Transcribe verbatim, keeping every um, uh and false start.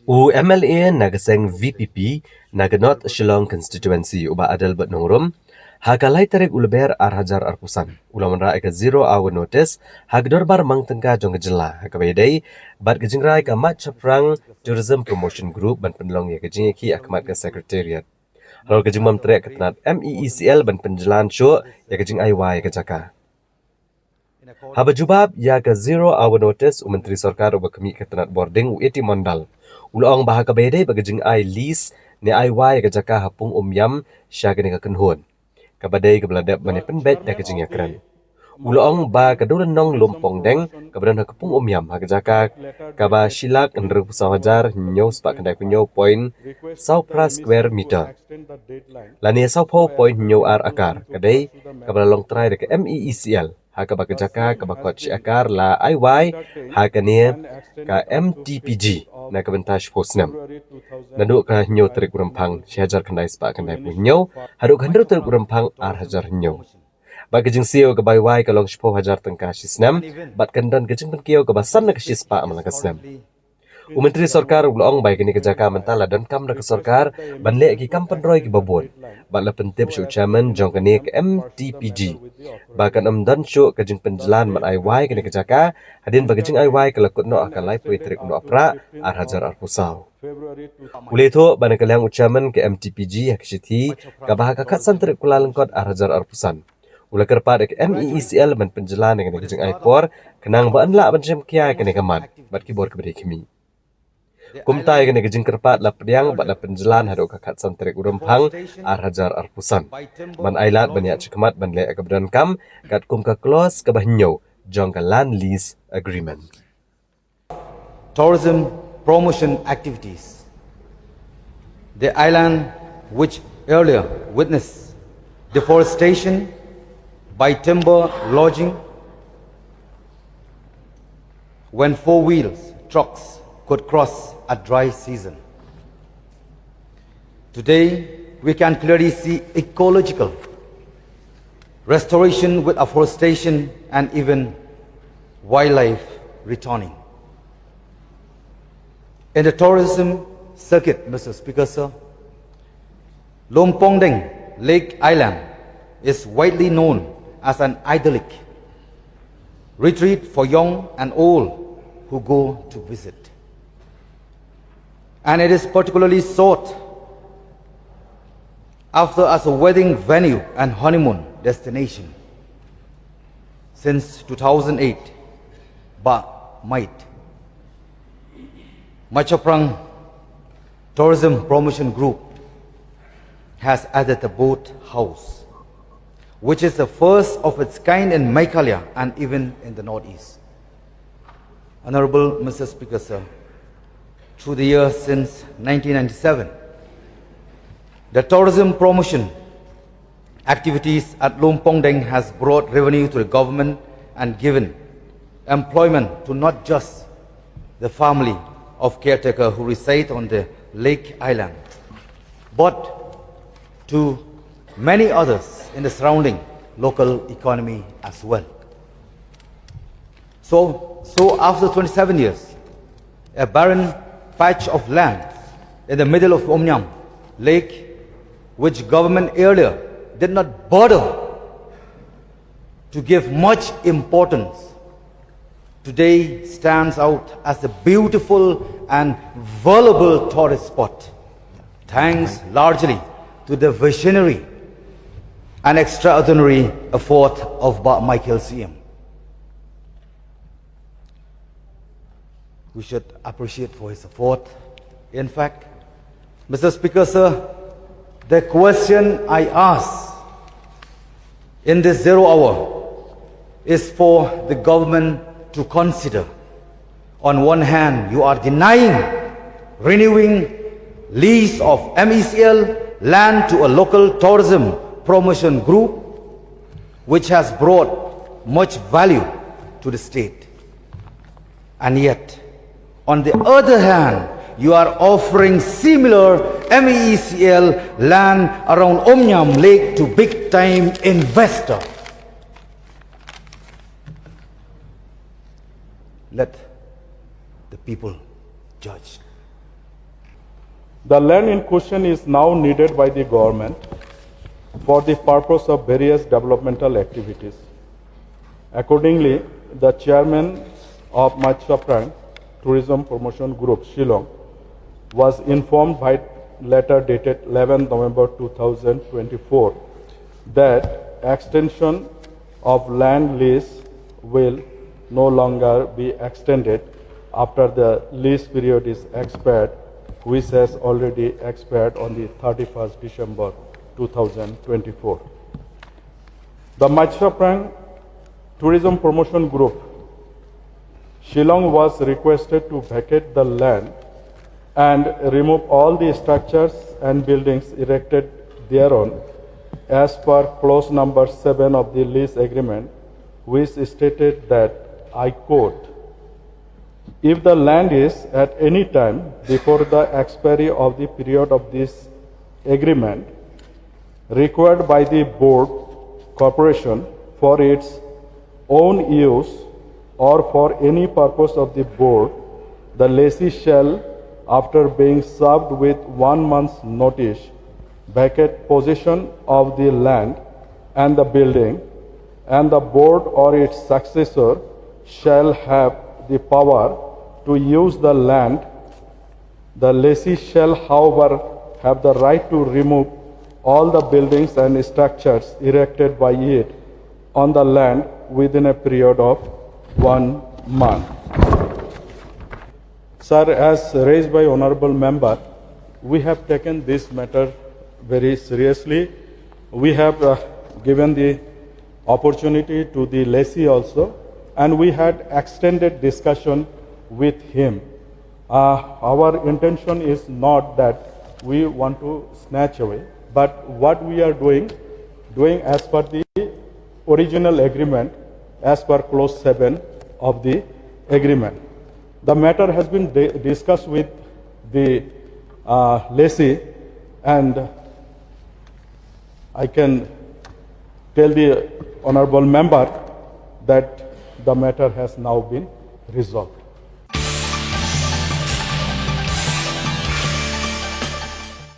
U M L A na ka seng V P P na ka North Shillong Constituency, u Bah Adelbert Nongrum, ha ka lai tarik u Lber ar hajar arphew san, u la wanrah ïa ka zero hour notice ha ka dorbar mang tyngka jong ka jylla, ha kaba ïadei bad ka jingrai ka Machaphrang Tourism Promotion Group ban pynlong ïa ka jingïakhih ha khmat ka Secretariat. Halor ka jingbym treh ka tnat M E E C L ban pynjlan shuh ïa ka jingai wai ïa ka jaka. Haba jubab ïa ka zero hour notice, u Myntri Sorkar uba khmih ka tnat bording, u A T Mondal, u la ong ba ha kaba ïadei bad ka jingai lease ne ai wai ïa ka jaka ha Pung Umïam sha kane ka kynhun, kaba dei kaba la dep ban ïa pynbeit da ka jingïakren, u la ong ba ka dewlynnong Lumpongdeng kaba don ha ka Pung Umïam, ha ka jaka kaba shi lak hynriewphew saw hajar hynñiew spah khyndai phew hynñiew point saw phra square meter lane sawphew point hynñiew ar akar, ka dei kaba la long trai da ka M E E C L, ha kaba ka jaka kaba kot shi akar la ai wai ha kane ka M T P G na ka bynta shiphew snem, naduh ka hynñiew tarik u Rymphang shi hajar khyndai spah khyndai phew hynñiew haduh ka hynriew tarik u Rymphang ar hajar hynñiew. Bad ka jingsiew kaba ai wai ka long shiphew hajar tyngka shi snem, bad kan don ka jingpynkiew kaba san na ka shispah man la ka snem. U Myntri Sorkar u la ong ba ïa kane ka jaka mynta la donkam da ka sorkar ban leh ki kam pynroi kiba bun, bad la pyntip sha u Chairman jong kane ka M T P G ba kan ym don shuh ka jingpynjlan ban ai wai kane ka jaka hadien ba ka jingai wai ka la kut noh ha ka laiphew tarik u Nohprah ar hajar arphew saw. U la ïathuh ba na ka liang u Chairman ka M T P G ha ka shithi kaba ha ka khatsan tarik Kyllalyngkot ar hajar arphew san, u la kyrpad ïa ka M E E C L ban pynjlan ïa kane ka jingai por khnang ba yn lah ban shim khia ïa kane ka mat bad ki bor kiba dei khmih. Kumta ïa kane ka jingkyrpad la pdiang bad la pynjlan haduh ka khatsan tarik u Rymphang ar hajar arphew san, ban ai lad ban ïaid shakhmat ban leh ïa kaba donkam katkum ka clause kaba hynñiew jong ka Land Lease Agreement. Tourism promotion activities. The island, which earlier witnessed deforestation by timber logging, when four wheels trucks could cross at dry season. Today, we can clearly see ecological restoration with afforestation and even wildlife returning. In the tourism circuit, Mister Speaker, sir, Lumpongdeng Lake Island is widely known as an idyllic retreat for young and old who go to visit. And it is particularly sought after as a wedding venue and honeymoon destination since two thousand eight, but might Machaphrang Tourism Promotion Group has added a boat house, which is the first of its kind in Meghalaya and even in the Northeast. Honorable Mister Speaker, sir, through the years since nineteen ninety-seven, the tourism promotion activities at Lumpongdeng has brought revenue to the government and given employment to not just the family of caretaker who reside on the lake island, but to many others in the surrounding local economy as well. So, so after twenty-seven years, a barren patch of land in the middle of Omniam Lake, which government earlier did not bother to give much importance, today stands out as a beautiful and valuable tourist spot, thanks largely to the visionary and extraordinary effort of Bah Michael C M. We should appreciate for his effort. In fact, Mister Speaker, sir, the question I ask in this zero hour is for the government to consider. On one hand, you are denying renewing lease of M E C L land to a local tourism promotion group, which has brought much value to the state. And yet, on the other hand, you are offering similar M E C L land around Omniam Lake to big time investor. Let the people judge. The land in question is now needed by the government for the purpose of various developmental activities. Accordingly, the chairman of Maitshwaphrang Tourism Promotion Group, Shillong, was informed by letter dated eleventh November two thousand twenty-four that extension of land lease will no longer be extended after the lease period is expired, which has already expired on the thirty-first December two thousand twenty-four. The Maitshwaphrang Tourism Promotion Group, Shillong, was requested to vacate the land and remove all the structures and buildings erected thereon as per clause number seven of the lease agreement, which stated that, I quote, "If the land is at any time before the expiry of the period of this agreement required by the board corporation for its own use or for any purpose of the board, the lessee shall, after being served with one month's notice, vacate possession of the land and the building, and the board or its successor shall have the power to use the land. The lessee shall, however, have the right to remove all the buildings and structures erected by it on the land within a period of one month." Sir, as raised by Honorable Member, we have taken this matter very seriously. We have uh, given the opportunity to the lessee also, and we had extended discussion with him. Uh, our intention is not that we want to snatch away, but what we are doing, doing as per the original agreement, as per clause seven of the agreement. The matter has been di- discussed with the uh, lessee, and I can tell the honorable member that the matter has now been resolved.